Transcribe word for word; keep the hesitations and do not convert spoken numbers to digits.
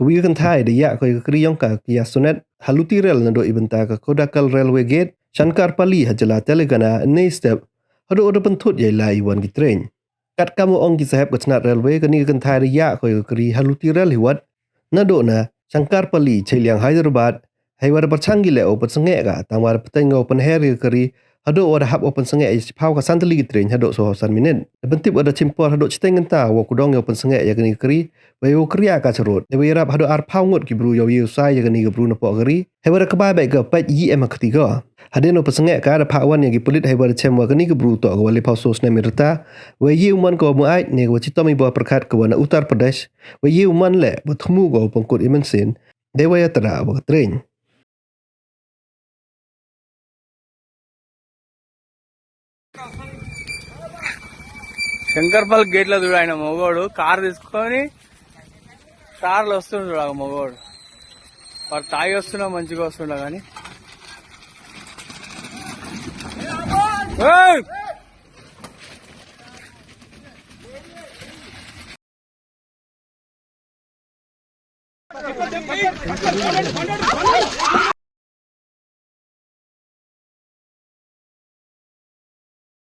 Ka wi ka kynthai da yah ko ya ka kari yong ka ki ya Sonet ha Luti Rel nadooh i bynta ka Kodakal Railway Gate, Shankarpally ha jylla Telangana, ynne i step hadooh wa da pynthut ya i lai i wan ki train. Katkam wa ong ki sahep ka chnat railway, kani ka kynthai da yah ko ya ka kari ha Luti Rel hi wat, nadooh na Shankarpally chiliang Hyderabad, heiwa da pyrchang ki leh wow pynsangeh ka, tangwa da pteiñ ka wow pynher ya ka kari, hadooh wa da hap wow pynsangeh ya chiphaw ka san tylli ki train hadooh soo san minit. Da pyntip wa da chim por hadooh chiteiñ kynta wow kudong ya wow pynsangeh ya kani ka kari, wei wow kria ka chrot, deiwa yarap hadooh arphaw ngut ki bru yow ye u sai ya kani ka bru napoh ka kari, heiwa da kbai bait ka pait yi em ha kti ko. Hadien wow pynsangeh ka da phah wan ya ki pulit heiwa da chem wa kani ka bru toh ka wa lephaw soo snem i rta, wei ye u man ka wa muaid ne ka wa chitom i bor pyrkhat ka wa na Uttar Pradesh, wei ye u man leh wa thmu ka wow pynkut i mynsiem, deiwa yatrah wa ka train. Shankarpally గేట్ల చూడాయన మగోడు కార్ తీసుకొని కార్లో వస్తుండు చూడ ఆ మగోడు. వాడు తాగి వస్తున్నా మంచిగా వస్తుండ కానీ. ఏయ్!